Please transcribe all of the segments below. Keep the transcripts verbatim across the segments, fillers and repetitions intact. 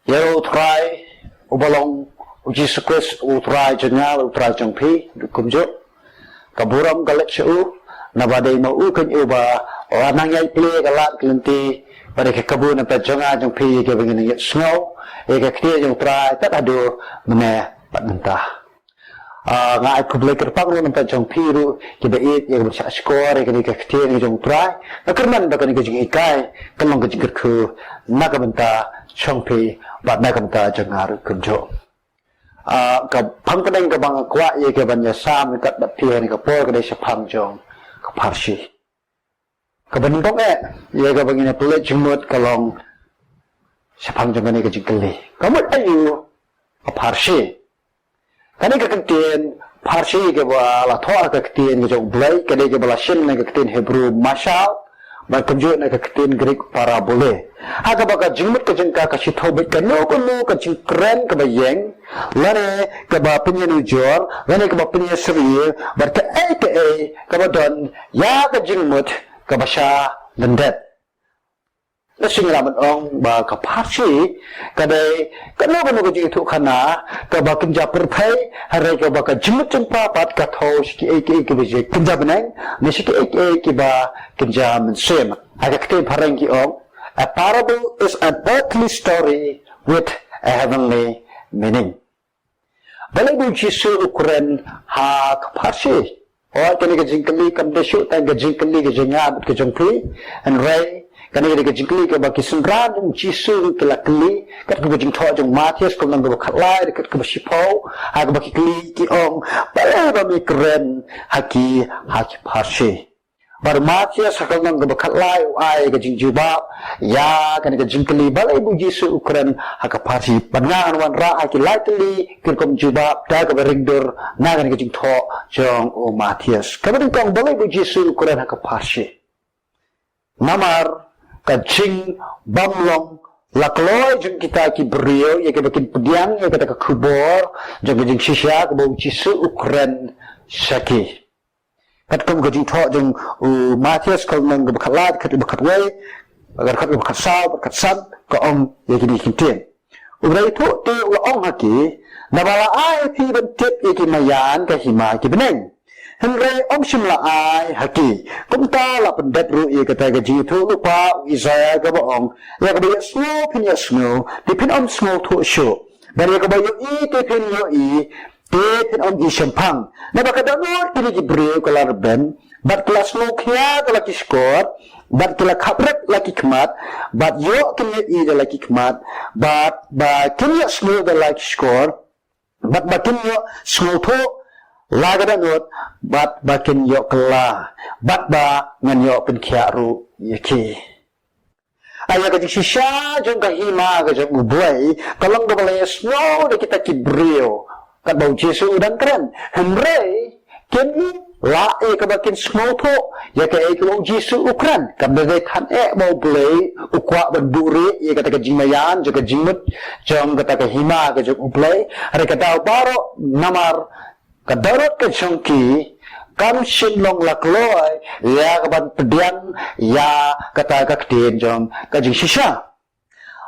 Ïa u Trai uba long u Jisu Khrist, u Trai jong nga, u Trai jong phi, kumjuh. Ka burom ka leit sha u, naba dei ma u kein uba la nang ïai plie ka lad ka lynti bad ka kabu na pdeng jong nga jong phi, ïa kaba ngin ïa sngew ïa ka ktien jong u Trai tad haduh mynne bad mynta. Ah, nga ai khublei kyrpang ruh na pdeng jong phi ruh kiba ïeit ïa kaba shah shkor ïa kane ka ktien jong u Trai. Nga kyrmen ba kane ka jinghikai kan long ka jingkyrkhu na ka bynta jong phi bad na ka bynta jong nga ruh kumjuh. Ah, ka phang pdeng kaba nga kwah ïa kaban ïa sam ryngkat bad phi ha kane ka por ka dei shaphang jong ka pharshi. Kaba nyngkong eh ïa kaba ngin ïa pynleit jingmut ka long shaphang jong kane ka jingkylli, ka mut aïu ka pharshi? Kane ka ktien pharshi kaba la thoh ha ka ktien ka jong U Blei ka dei kaba la shim na ka ktien Hebrew mashal bad kumjuh na ka ktien Greek parabole. Ha kaba ka jingmut ka jong ka ka shithaw beit kano kano ka jingkren kaba ïeng, lane kaba pynïanujor, lane kaba pynïasyriem, bad kaei kaei kaba don ïa ka jingmut kaba shah lyndet. La sngewthuh ban ong ba ka pharshi ka dei kano kano ka jingïathuhkhana kaba kynja pyrthei, hynrei kaba ka jingmut jingpyrkhat ka thoh sha kiei kiei kiba kynja bneng ne sha kiei kiei kiba kynja mynsiem. Ha ka ktien phareng ki ong, a parable is an earthly story with a heavenly meaning. Balei ba u Jisu u kren ha ka pharshi? Oi, kane ka jingkylli kam dei shuh tang ka jingkylli ka jong nga bad ka jong phi. Hynrei kane ka dei ka jingkylli kaba ki synran jong u Jisu ki la kylli, katkum ka jingthoh jong u Mathaios ka lynnong kaba khatlai, katkum kaba shiphew, ha kaba ki kylli ki ong, balei ba me kren ha ki, ha ki pharshi? Bad u Mathaios ha ka lynnong kaba khatlai u ai ka jingjubab ïa kane ka jingkylli, balei ba u Jisu u kren ha ka pharshi. Bad nga ngan wanrah ha ki lai tylli ki rukom jubab da kaba ringdur na kane ka jingthoh jong u Mathaios. Kaba nyngkong, balei ba u Jisu u kren ha ka pharshi? Namar ka jingbymlong la kloi jong kita ki briew ïa kaba kin pdiang ïa kata ka khubor jong ka jingshisha kaba u Jisu u kren sha ki. Katkum ka jingthoh jong u Mathaios ka lynnong kaba khatlai, dkhot kaba khatwei, dkhot kaba khatsaw, dkhot khatsan, ka ong ïa kine ki ktien. U Blei u la ong ha ki, naba la ai ha phi ban tip ïa ki maïan ka hima ki bneng. Hynrei ym shym la ai ha ki. Kumta la pyndep ruh ïa kata ka jingïathuhlypa u Isaïah kaba ong, ïa kaba ïohsngew phin ïohsngew, te phin ym sngewthuh shuh. Bad ïa kaba ïohi te phin ïohi, te phin ym i shemphang. Naba ka dohnud kine ki briew ka la rben, bad ki la sngewkhia da la ki shkor, bad ki la khaprek la ki khmat, bad ïoh kin ïohi da la ki khmat, bad ba kin ïohsngew da la ki shkor, bad ba kin ïohsngewthuh la ka dohnud, bad ba kin ïoh kylla, bad ba ngan ïoh pynkhiah ruh ïa ki. Ïa ka jingshisha jong ka hima ka jong U Blei ka long kaba la ïohsngew da kita ki briew katba u Jisu u dang kren. Hynrei kim lah ïa kaba kin sngewthuh ïa kaei kaba u Jisu u kren. Kam dei than eh ba U Blei u kwah ban buhrieh ïa kata ka jingmaïan jong ka jingmut jong kata ka hima ka jong U Blei. Hynrei ka daw baroh namar ka dohnud ka jong ki kam shym long la kloi ïa kaban pdiang ïa kata ka ktien jong ka jingshisha.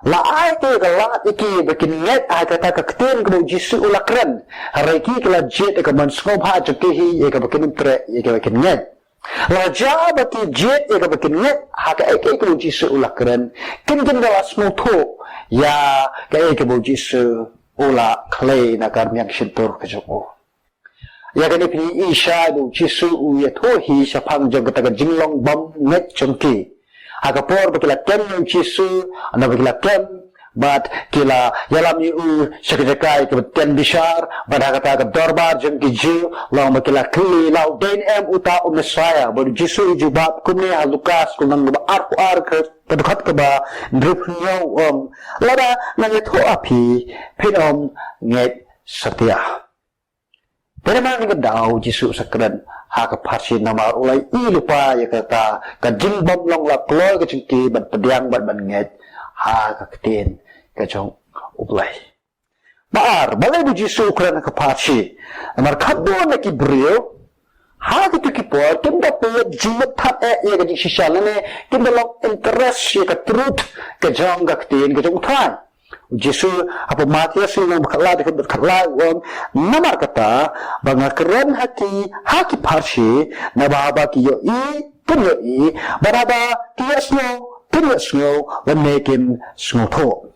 La ai te ka lad ïa ki ba kin ngeit ha kata ka ktien kaba u Jisu u la kren. Hynrei ki ki la jied ïa kaban sngewbha jong ki hi ïa kaba kin ym treh ïa kaba kin ngeit. La jia ba ki jied ïa kaba kin ngeit ha kaei kaei kaba u Jisu u la kren, kin kin da la sngewthuh ïa kaei kaba u Jisu u la khlei na ka rmiang shyntur ka jong u. Ïa kane phi i shai ba u Jisu u ïathuh hi shaphang jong kata ka jinglong bym ngeit jong ki. Ha ka por ba ki la kem ïa u Jisu, naba ki la kem, bad ki la ïalam ïa u sha ka jaka kaba tien bishar, bad ha kata ka dorbar jong ki Jiw, long ba ki la kylli, la u dei ne em uta u Messaïah? Bad u Jisu u jubab kumne ha Lukas ka lynnong kaba arphew ar ka dkhot kaba hynriewphew hynñiew u ong, lada ngan ïathuh ha phi, phin ym ngeit satia. Te namar kane ka daw u Jisu u sa kren ha ka pharshi namar u la ïohi lypa ïa kata ka jingbymlong la kloi ka jong ki ban pdiang bad ban ngeit ha ka ktien ka jong U Blei. Ba ar, balei ba u Jisu u kren ha ka pharshi? Namar katto na ki briew ha kito ki por kim da peit jingmut than eh ïa ka jingshisha lane kim da long interest ïa ka truth ka jong ka ktien ka jong U Trai. U Jisu, hapoh Mathaios lynnong ba khatlai, dkhot khatlai, u ong, namar kata, ba nga kren ha ki, ha ki pharshi, naba haba ki ïohi, kin ïohi, bad haba ki ïohsngew, kin ïohsngew, lane kin sngewthuh.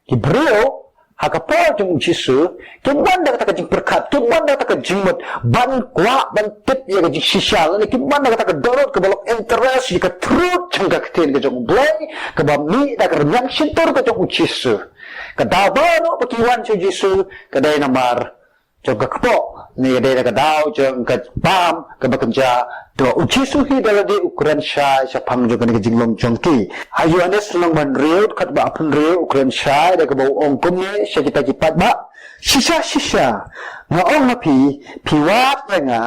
Ki briew, ha ka por jong u Jisu, kim wan da kata ka jingpyrkhat, kim wan da kata ka jingmut, ban kwah, ban tip ïa ka jingshisha, lane kim wan da kata ka dohnud kaba long interest, ïa ka truth, jong ka ktien ka jong u Blei, kaba mih da ka rmiang shyntur ka jong u Jisu. Ka daw baroh ba ki wan sha u Jisu, ka dei namar jong ka kpoh, ne ka dei da ka daw jong ka bam, kaba kynja doh. U Jisu hi da lade u kren shai shaphang jong kane ka jinglong jong ki. Ha Ïoannis lynnong ba hynriew, dkhot ba hynriew, u kren shai da kaba u ong kumne sha kita ki paidbah. Shisha, shisha, nga ong ha phi, phi wad ïa nga,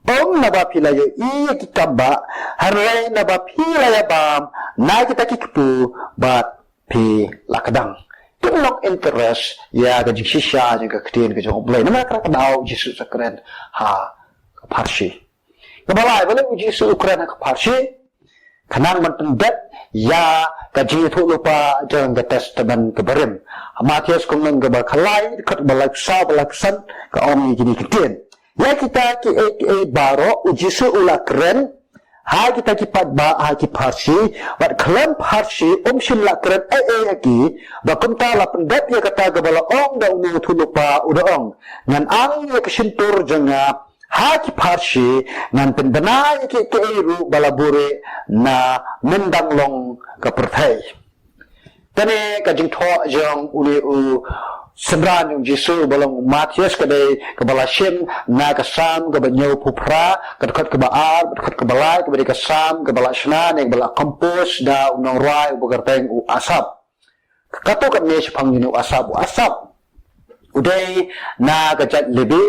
ym naba phi la ïohi ïa ki kambah, hynrei naba phi la ïa bam na kita ki kpu, bad phi la kdang. Kim long interest ïa ka jingshisha jong ka ktien ka jong u Blei. Namar kata ka daw u Jisu u sa kren ha ka pharshi. Kaba lai, balei u Jisu u kren ha ka pharshi? Khnang ban pyndep ïa ka jingïathuhlypa jong ka Testament kaba rim. Ha Mathaios lynnong kaba khatlai, dkhot ba laiphew saw, ba laiphew san, ka ong ïa kine ki ktien. Ïa kita kiei kiei baroh u Jisu u la kren ha kita ki paidbah, ha ki pharshi, bad khlem pharshi um shym la kren ei ei ha ki, bad kumta la pyndep ïa kata kaba la ong da u nongïathuhlypa, u da ong, ngan ang ïa ka shyntur jong nga ha ki pharshi, ngan pynbna ïa kiei kiei ruh ba la buhrieh na myndang long ka pyrthei. Kane ka jingthoh jong une u synran jong u Jisu ba long u Mathaios ka dei kaba la shim na ka Salm kaba hynñiewphew phra, ka dkhot kaba ar, ka dkhot kaba lai, kaba dei ka Salm kaba la shna ne kaba la compose da u nongrwai uba kyrteng u Asaph. Kato katne shaphang une u Asaph, u Asaph u dei na ka jait Lebi,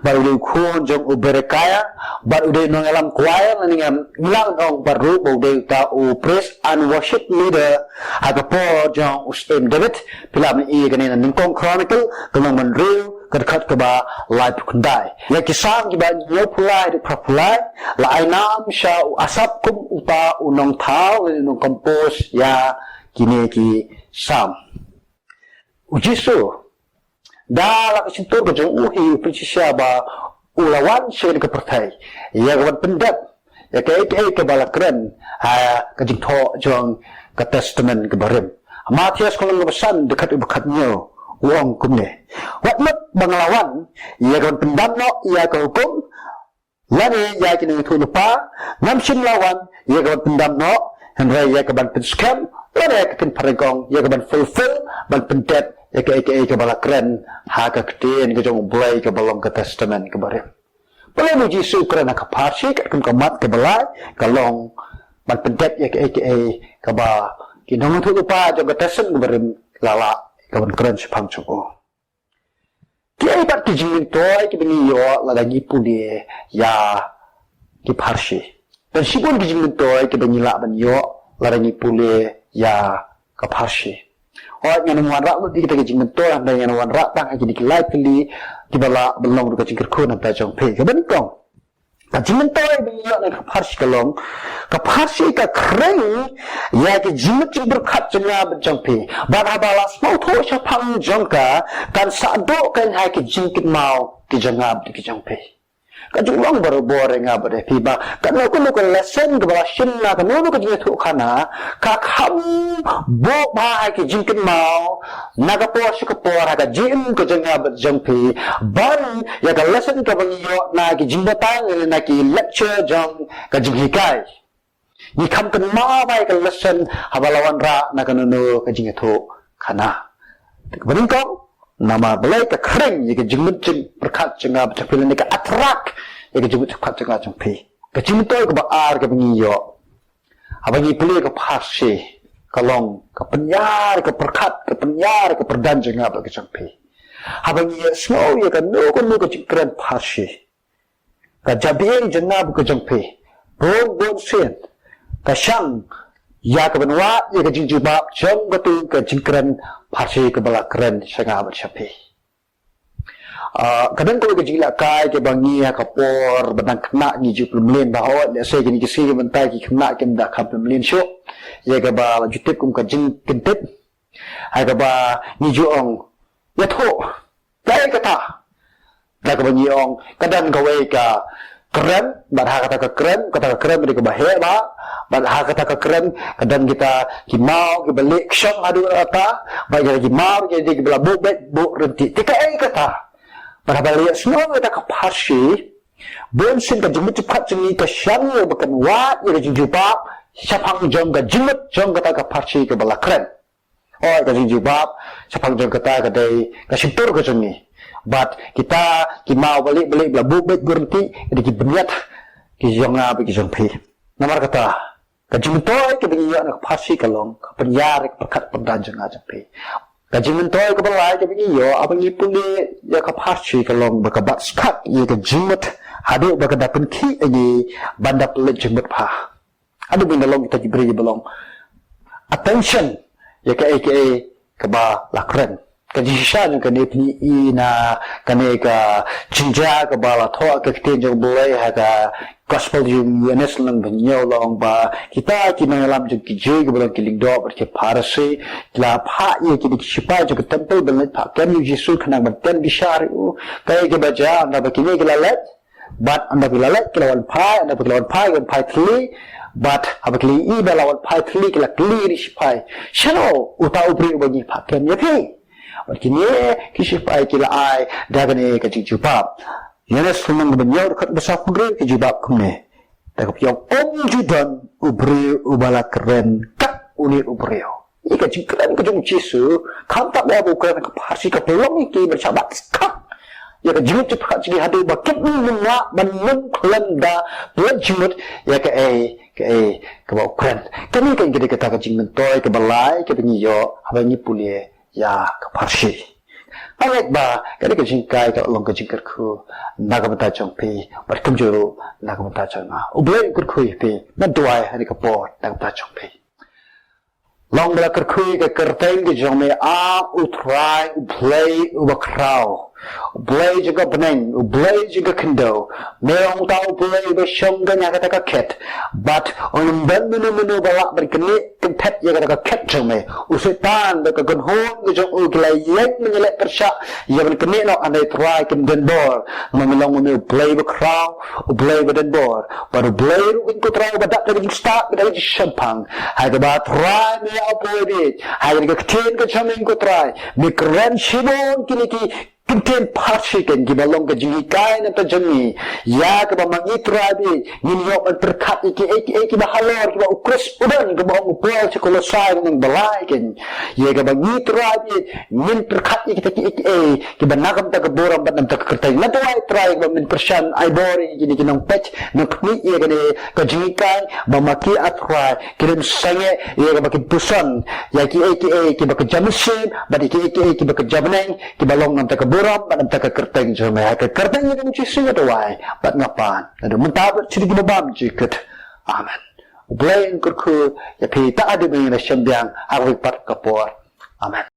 bad u dei u khun jong u Berekiah, bad u dei u nongïalam choir, lane ngi lah ban ong pat ruh ba u dei uta u praise and worship leader ha ka por jong u Syiem David. Phi lah ban ïohi kane na Nyngkong Chronicles, ka lynnong ba hynriew, ka dkhot kaba laiphew khyndai. Ïa ki Salm kiba hynñiewphew lai haduh phraphew lai, la ai nam sha u Asaph kum uta u nongthaw, lane u nongcompose ïa kine ki Salm. U Jisu, da la ka shyntur ka jong u hi u pynshisha ba u la wan sha kane ka pyrthei ïa ka ban pyndep ïa kaei kaei kaba la kren ha ka jingthoh jong ka Testament kaba rim. Mathaios lynnong kaba san, dkhot ba khathynñiew, u ong kumne, wat mut ba nga la wan ïa ka ban pyndam noh ïa ka hukum, lane ïa ki nongïathuhlypa, ngam shym la wan ïa ka ban pyndam noh, hynrei ïa ka ban pynskhem, lane ïa ka kynphar nyngkong, ïa ka ban fulfill, ban pyndep ïa kaei kaei kaba la kren ha ka ktien ka jong u Blei kaba long ka Testament kaba rim. Balei u Jisu u kren ha ka pharshi? Katkum ka mat kaba lai, ka long ban pyndep ïa kaei kaei kaba ki nongïathuhlypa jong ka Testament kaba rim la lah ka ban kren shaphang jong u. Kiei pat ki jingmyntoi kiba ngi ïoh lada ngi pule ïa ki pharshi? Don shibun ki jingmyntoi kiba ngi lah ban ïoh lada ngi pule ïa ka pharshi. Hooid, ngan wanrah lut ïa kita ki jingmyntoi, hynrei ngan wanrah tang ha kine ki lai tylli kiba lah ban long ruh ka jingkyrkhu na ka bynta jong phi. Kaba nyngkong, ka jingmyntoi ba ngi ïoh na ka pharshi ka long, ka pharshi ka khring ïa ki jingmut jingpyrkhat jong nga bad jong phi. Bad haba la sngewthuh shaphang jong ka, kan sah duh kein ha ki jingkynmaw ki jong nga bad ki jong phi. Ka jinglong barabor ïa nga bad ïa phi ba kano kano ka lesson kaba la shim na kano kano ka jingïathuhkhana, ka kham buh bha ha ki jingkynmaw na ka por sha ka por ha ka jingim ka jong nga bad jong phi, ban ïa ka lesson kaba ngi ïoh na ki jingbatai ne na ki lecture jong ka jinghikai. Ngi kham kynmaw bha ïa ka lesson haba la wanrah na kano kano ka jingïathuhkhana. Kaba nyngkong, namar balei ka khring ïa ka jingmut jingpyrkhat jong nga bad jong phi, lane ka attract ïa ka jingmut jingpyrkhat jong nga jong phi. Ka jingmyntoi kaba ar kaba ngi ïoh haba ngi pule ka pharshi ka long ka pynïar ka pyrkhat, ka pynïar ka pyrdan jong nga bad ka jong phi. Haba ngi ïohsngew ïa kano kano ka jingkren pharshi, ka jabieng jong nga bad ka jong phi, bun bun sien ka shang ïa ka ban wad ïa ka jingjubab jong katu ka jingkren pharshi kaba la kren sha nga bad sha phi. Ah, ka don kawei ka jinglehkai kaba ngi ha ka por ba dang khynnah ngi ju pynmlien bha, hooid, lehse kine ki sngi mynta ki khynnah kim da kham pynmlien shuh ïa kaba la ju tip kum ka jingkyntip. Ha kaba ngi ju ong, ïathuh. Kaei kata? Da kaba ngi ong, ka don kawei ka kren, bad ha kata ka kren, kata ka kren ka dei kaba heh bha, bad ha kata ka kren, ka don kita ki maw kiba leh kshong haduh katta, bad kita ki maw ki dei kiba la buh beit buh ryntih. Te kaei kata? Bad haba la ïohsngew ïa kata ka pharshi, bunsien ka jingmut jingpyrkhat jong ngi ka shah ïa ba kan wad ïa ka jingjubab shaphang jong ka jingmut jong kata ka pharshi kaba la kren. Oi, ka jingjubab shaphang jong kata ka dei ka shyntur ka jong ngi. Bad kita ki maw ba leh ba leh ba la buh beit buh ryntih, ka dei ki bniat ki jong nga bad ki jong phi. Namar kata, ka jingmyntoi kaba ngi ïoh na ka pharshi ka long ka pynïar ïa ka pyrkhat pyrdan jong nga jong phi. Ka jingmyntoi kaba lai kaba ngi ïoh haba ngi pule ïa ka pharshi ka long ba ka bat skhat ïa ka jingmut haduh ba ka da pynkhih ïa ngi ban da pynleit jingmut bha. Haduh ba ngin da long kita ki briew ba long attention ïa kaei kaei kaba la kren. Ka jingshisha jong kane, phi i na kane ka jingjia kaba la thoh ka ktien jong U Blei ha ka Gospel jong u Ïoannis lynnong ba hynñiew, la ong ba kita ki nongïalam jong ki Jiw kiba long ki lyngdoh bad ki Pharisi ki la phah ïa kine ki shipai jong ka temple ban leit phah kem ïa U Jisu khnang ban ten bishar ïa u. Kaei kaba jia? Ynda ba kine ki la leit, bad ynda ba ki la leit ki la wan phai, ynda ba ki la wan phai ki wan phai thylli. Bad haba ki la ïohi ba la wan phai thylli ki la kylli ïa ki shipai, shano uta u briew uba ngi phah kem ïa phi? Bad kine ki shipai ki la ai da kane ka jingjubab. Ïoannis lynnong ba hynñiew dkhot ba sawphew hynriew, ki jubab kumne. Da kaba ong, ym ju don u briew uba la kren kat une u briew. Ïa ka jingkren ka jong U Jisu, khamtam ïa ba u kren ha ka pharshi, ka pynlong ïa ki ban shah bat skhat ïa ka jingmut jingpyrkhat jong ki haduh ba kim nym lah ban nym khlem da pynleit jingmut ïa kaei kaei kaba u kren. Kane ka dei kata ka jingmyntoi kaba lai kaba ngi ïoh haba ngi pule ïa ka pharshi. Nga ngeit ba kane ka jinghikai ka long ka jingkyrkhu na ka bynta jong phi bad kumjuh ruh na ka bynta jong nga. U Blei un kyrkhu ïa phi. Nga duwai ha kane ka por na ka bynta jong phi. Long ba la kyrkhu ïa ka kyrteng ka jong me, A U Trai U Blei uba khraw, U Blei jong ka bneng, U Blei jong ka khyndew. Me long uta U Blei uba shong kynja ha kata ka khet. Bad ym don mano mano ba lah ban knieh kynthet ïa kata ka khet jong me. U Soitan bad ka kynhun ka jong u ki la ïeng ban ïaleh pyrshah ïa ban knieh noh, hynrei Trai, kim don bor. Namar me long me U Blei ba khraw, U Blei ba don bor. Bad U Blei ruh, ko Trai, uba dap da ka jingstad bad da ka jingshemphang. Ha kaba Trai me ïa U Blei beit, ha kane ka ktien ka jong me, ko Trai, me kren shibun kine ki ktien pharshi keiñ kiba long ka jinghikai na ka bynta jong ngi, ïa kaba ma ngi, Trai beit, ngin ïoh ban pyrkhat ïa kiei kiei kiba halor, kiba U Khrist u don, kaba ong u Paul sha ki Kolossai lynnong ba lai keiñ. Ïa kaba ngi, Trai beit, ngin pyrkhat ïa kita kiei kiei kiba na ka bynta ka burom bad na ka bynta ka kyrteng. Nga duwai, Trai, kaba men pyrshang ai bor ïa kine ki nongpeit nongkhmih ïa kane ka jinghikai, ba ma ki, A Trai, kin ym sangeh ïa kaba kin puson ïa kiei kiei kiba ka jaw mynsiem bad ïa kiei kiei kiba ka jaw bneng, kiba long na ka bynta ka burom bad na ka bynta ka kyrteng jong me. Ha ka kyrteng jong U Jisu nga duwai bad nga pan. Naduh mynta bad sha ki bymman jingkut. Amen. U Blei un kyrkhu ïa phi. Ta haduh ba ngin ïa shim biang ha kawei pat ka por. Amen.